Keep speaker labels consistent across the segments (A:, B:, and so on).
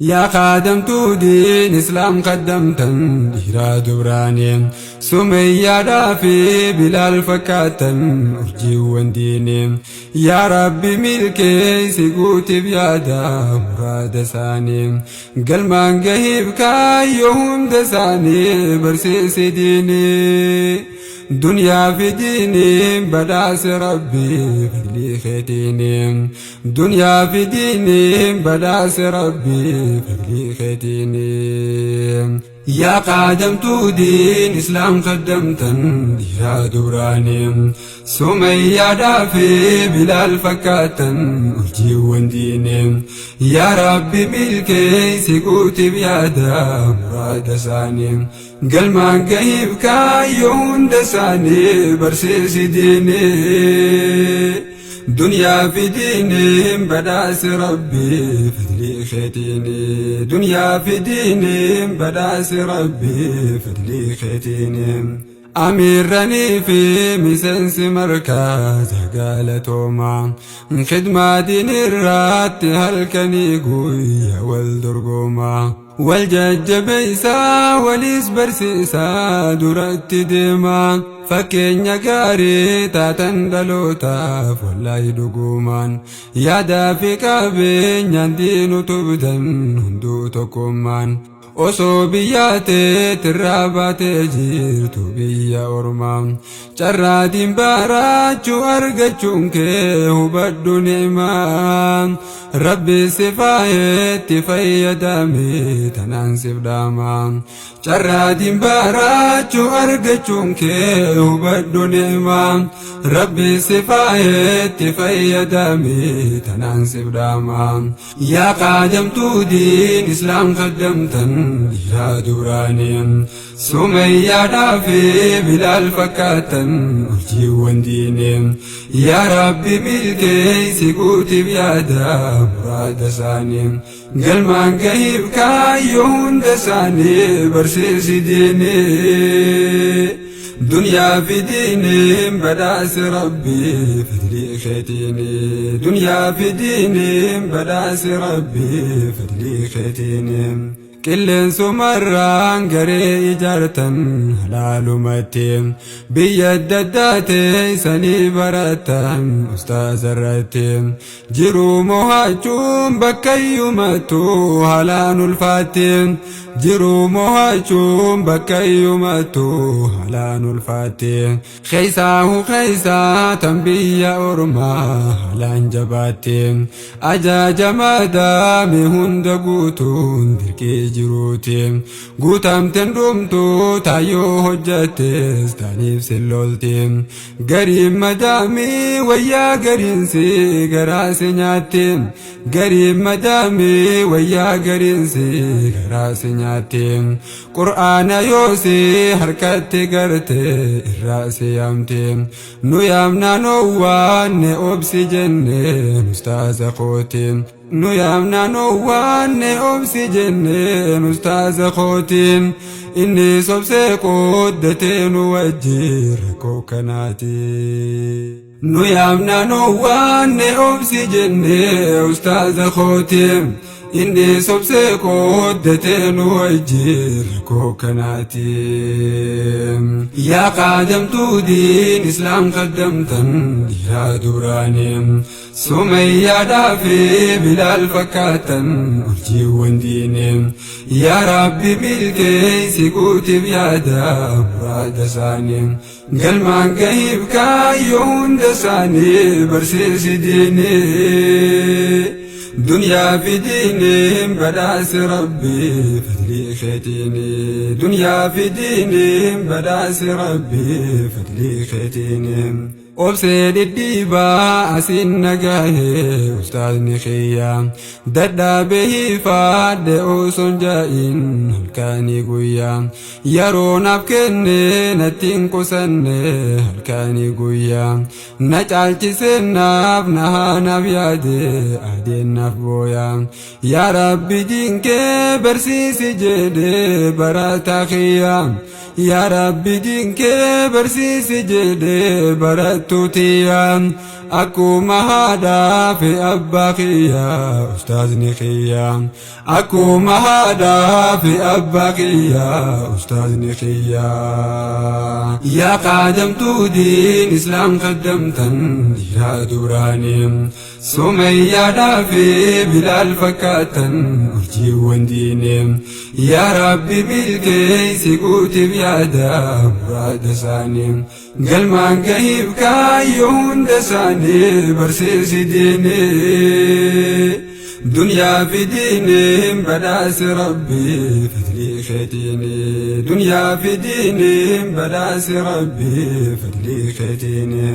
A: Yaa kaadamtuu diin islaam kaddamtan dhiiraa dubraanii Sumayyaadhaa fi Bilaal fakkaatan urjiiwwan diinii Yaa Rabbi milkeessi guutiif yaada muraada isaanii Galmaan gahiif kaayyoo hunda isaanii barsiisi diinii Duniyaa fi diiniin badhaase Rabbi fadlii keetiini Duniyaa fi diiniin badhaase Rabbi fadlii keetiini Yaa kaadamtuu diin islaam kaddamtan dhiiraa dubraanii Sumayyaadhaa fi Bilaal fakkaatan urjiiwwan diinii Yaa Rabbi milkeessi guutiif yaada muraada isaanii Galmaan gahiif kaayyoo hunda isaanii barsiisi diinii. Duniyaa fi diiniin badhaase Rabbi fadlii keetiini. Duniyaa fi diiniin badhaase Rabbi fadlii keetiini. Amiirranii fi miseensi markaza galatooma. Khidmaa diinirratti halkanii guyyaa wal dorgoma. Wal jajjabeessaa waliis barsiisaa duratti deemaa. Fakkeenya gaarii taatan dhalootaaf wallaahi dhugumaan. Yaadaa fi qabeenyaan diinu tubdan hunduu tokkummaan. Osoo biyyaa teetirraa baatee jirtu biyya ormaa. Carraatiin barachuu argachuun kee hubadhu ni'maa. Rabbi si faayetti fayyadame tanaan siif dhaama. Carraatiin barachuu argachuun kee hubadhu ni'maa. Rabbi si faayetti fayyadame tanaan siif dhaama. Yaa kaadamtuu diin islaam kaddamtan dhiiraa duraanii. Sumayyaadhaa fi Bilaal fakkaatan urjiiwwan diinii. Yaa Rabbi milkeessi guutiif yaada muraada isaanii. Galmaan gahiif kaayyoo hunda isaanii barsiisi diinii. Duniyaa fi diiniin badhaase Rabbi fadlii keetiini. Duniyaa fi diiniin badhaase Rabbi fadlii keetiini. Qilleensumarraan garee ijaartan halaalumatti biyya adda addaa teessanii baratan ustaazarratti jiruu mo'achuun bakka iyyumattu haalaan ulfaatti jiruu mo'achuun bakka iyyumattu haalaan ulfaatti Keessaahu keessaa tan biyya ormaa haalaan jabaatti ajaja madaame hunda guutuun dirqii jiruuti guutamteen dhumtu taayyoo hojjattes taaniif sillolti gariin madaamii wayyaa gariinsi garaa si nyaatti gariin madaamii wayyaa gariinsi garaa si nyaatti Qur'aana yoo si harkatti garte irraa si yaamte nu yaamnaan owwaanne obsi jenneen ustaaza kooti nu yaamnaan owwaanne obsi jenneen ustaaza kooti inni sobsee qooddatee nu wajji rakkoo kanaati. Nu yaamnaan owwaanne obsi jennee ustaaza kooti inni sobsee qooddatee nu wajji rakkoo kanaati. Yaa kaadamtuu diin islaam kaddamtan dhiiraa duraanii Sumayyaadhaa fi Bilaal fakkaatan urjiiwwan diinii. Yaa Rabbi milkeessi guutiif yaada muraada isaanii. Galmaan gahiif kaayyoo hunda isaanii barsiisi diinii. Duniyaa fi diiniin badhaase Rabbi fadlii keetiini. Duniyaa fi diiniin badhaase Rabbi fadlii keetiini. Obsee dhidhiibaa asiin nagahe ustaazni kiyya. Dadhaabee hiifaadhe osoon jaa'iin halkanii guyyaa. Yeroo naaf kenne natti hin qusanne halkanii guyyaa. Na caalchisee naaf na haanaaf yaade adeen naaf booya. Yaa Rabbi diinkee barsiisi jedhe barataa kiyya. Yaa Rabbi diin kee barsiisi jedhe barattuu tiyya. Akkuma haadhaa fi abbaa kiyya ustaazni kiyya. Akkuma haadhaa fi abbaa kiyya ustaazni kiyya. Yaa qaadamtuu diin islaam qaddamtan dhiiraa duraanii. Sumayyaadhaa fi Bilaal fakkaatan urjiiwwan diinee. Yaa Rabbi milkeessi guutiif yaada muraada isaanii. Galmaan gahiif kaayyoo hunda isaanii barsiisi diinee. Duniyaa fi diiniin badhaasi Rabbi fadlii keetiini. Duniyaa fi diiniin badhaasi Rabbi fadlii keetiini.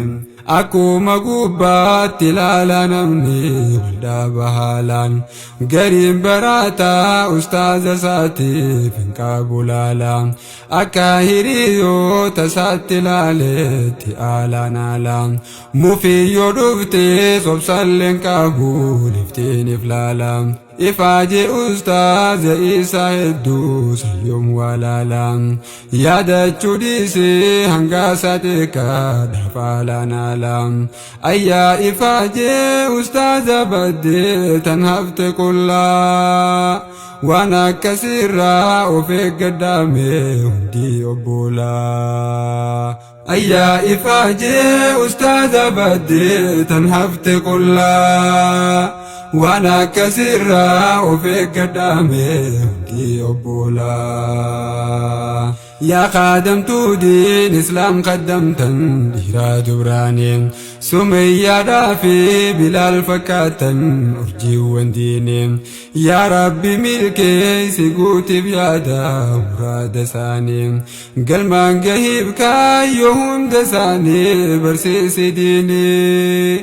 A: Akkuma gubbaatti ilaala namni waldhaaba haalaan. Gariin barataa ustaaza isaatiif hin qabu laala. Akka hiriyoota isaatti ilaaletti aalaan haala. Mufii yoo dhufte sobsalleen qabu liftiin if laala. Ifaajee ustaaza isaa hedduu sayyoom walaala. Yaadachuu dhiisee hanga isaa xiqqaa dhafaalaan haala. Ayyaa ifaajee ustaaza baddee tan hafte qullaa. Waan akkasirraa of eeggadhaame hundi obbolaa. Ayyaa ifaajee ustaaza baddee tan hafte qullaa. Waan akkasirraa of eeggadhaame hundi obbolaa. Yaa qaadamtuu diin islaam qaddamtan dhiiraa dubraanii. Sumayyaadhaa fi Bilaal fakkaatan urjiiwwan diinii. Yaa Rabbi milkeessi guutiif yaada muraada isaanii. Galmaan gahiif kaayyoo hunda isaanii barsiisi diinii.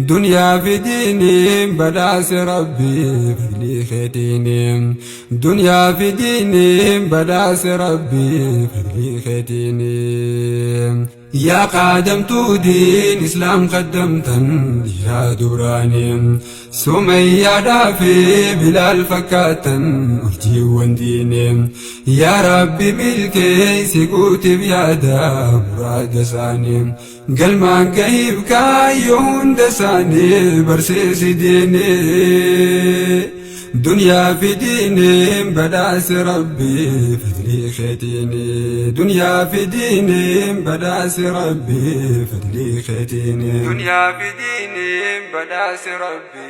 A: Duniyaa fi diiniin badhaase Rabbi fadlii keetiini. Duniyaa fi diiniin badhaase Rabbi fadlii keetiini. Yaa qaadamtuu diin islaam qaddamtan dhiiraa duraanii. Sumayyaadhaa fi Bilaal fakkaatan urjiiwwan diinii. Yaa Rabbi milkeessi guutiif yaada muraada isaanii. Galmaan gahiif kaayyoo hunda isaanii barsiisi diinii. Duniyaa fi diiniin badhaase Rabbi fadlii keetiini. Duniyaa fi diiniin badhaase Rabbi fadlii keetiini. Duniyaa fi diiniin badhaase Rabbi.